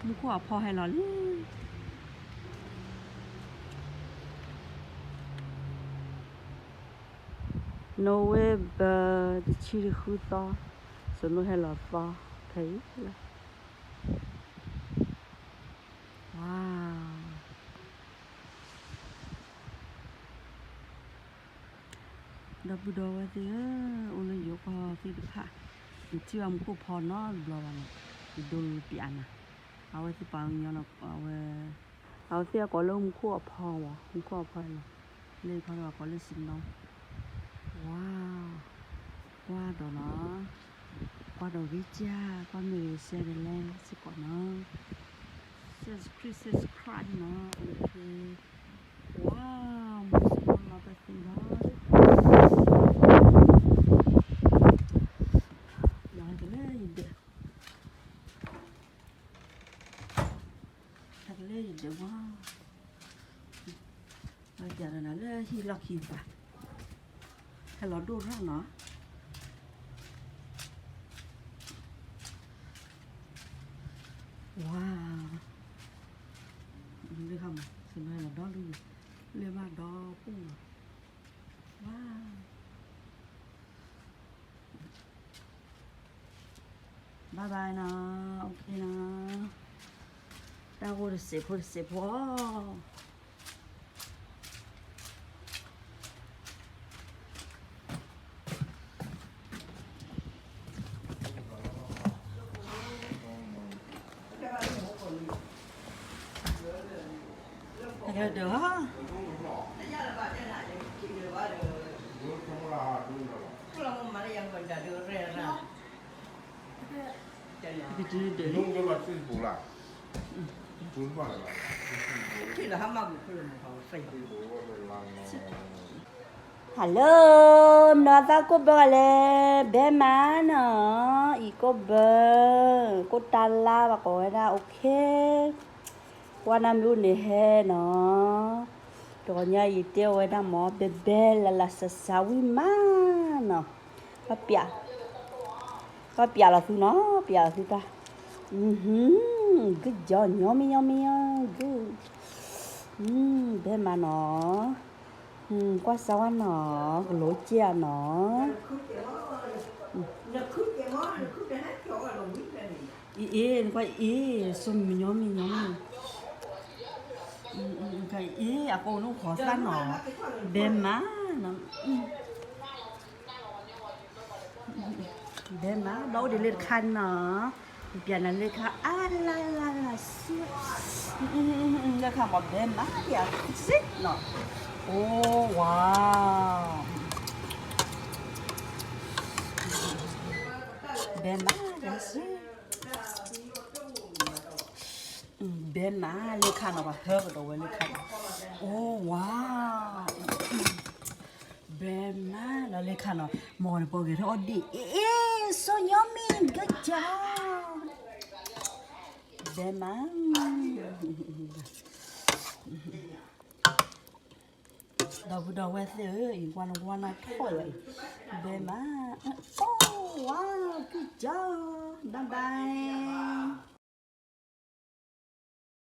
မူခိၣ်အဖီဟဲလီၤလံ. November တဆံဃုသီ, စနိဟဲလီၤသီ, ခဲအံၤလီၤ. Wow. ဒီပုၢ်ဒီဝဲၢ်သ့ၣ်ဧၢ, အိၣ်လၢယိၤကီၢ်သ့ၣ်တဖၣ်, ယထံၣ်ဘၣ်မူခိၣ်ဖီနီတဘျီဘၣ်န့ၣ်, ယဒိပျးနၤ, အဝဲသ့ၣ်ပှၤကညီနီၤ, အဝဲ, အဝဲသ့ၣ်အကိးလၢမူခိၣ်အဖီဝဲ, မူခိၣ်အဖီလီၤ, လၢခီဒီးကိးလၢစနီ, wow, ကွၢ်ဒီးနီၤ, ကွၢ်ဒီးဂ့ၤကၢ်, ကွၢ်မ့ၢ်ဂ့ၤစဲးဒ်လဲၣ်စ့ၢ်ကီးနီၤ, subscribe subscribe နီၤ, okay. Wow, မုၢ်စ့ၢ်ကီးလီၤတၢ်သ့လီၤ. ယဟဲက့ၤလၢယဒၢး, ဟဲက့ၤလၢယဒၢးဝါ, ယကဒီးနၤလၢဟံၣ်လီၢ်ခံပၤ, ဟဲလီၤဒိၣ်ရၣ်နီၤ. Wow, လၢခါမး စနီၤလီၤဒီလံ, လၢဘၣ်ဒီပူၤလီၤ. Wow, bye bye နီၤ, okay နီၤ, တၢ်ဂိၢ်တစဲးဖိတစဲးဖိ တၢ်ဒၢး, Hello, နီၢ်သးကိၢ်ဘၢဂၤလဲၣ်, ဘဲမးနီၤ, အံၤကိၢ်ဘၢ, ကိၢ်တၢ်လါဘၣ်ကိးဝဲဒၣ် okay, ကွၢ်နၢ်မ့ၢ်အိၣ်န့ၣ်ဟဲနီၤ, တဂီၤညါအံၤတဲဝဲဒၣ်မ့ၢ် ဘဲဘဲလၢလၢစးစးဝံၣ်မးနီၤ, ပျး, ပျးလီၤသုနီၤ, ပျးလီၤသုတၢ်, good job, yummy yummy, good, ဘဲမးနီၤ. ကွၢ်စၢ်ဝဲနီၤ, ကလိကဲနီၤ, အ့ၣ် အ့ၣ် နကွၢ်အ့ၣ်, စိမညီမညီမ, အ့ၣ် အကိးနအိၣ်ဃီၤသၣ်နီၤ, ဘဲမးနီၤ. ဘဲမး ဘၣ်အိၣ်ဒံးလၢတခါနီၤ, ပျးနၤလၢခါ အါလါလါလါဆူ, လၢခါမ့ၢ်ဘဲမး ပျးစ့နီၤ, အိ wow, ဘဲမး ပျးစ့, ဘဲမးလၢခါနီၤ, ပှၤဟၢကဒီးဝဲလၢခါနီၤ, အိ wow, ဘဲမးလီၤလၢခါနီၤ, မ်နပီၢ်ဂဲၤထီၣ်အီၣ်ဒ့ၣ်, အ့ၣ် အ့ၣ် စိညီမံၤ good job, ဘဲမး, ဒီပုၢ်ဒီဝဲၢ်သ့ၣ်ဧၢ, အံၤကွၢ်နကွၢ်နၢ်ထီၣ်ယၤအံၤ, ဘဲမး, အိ wow, good job, bye bye.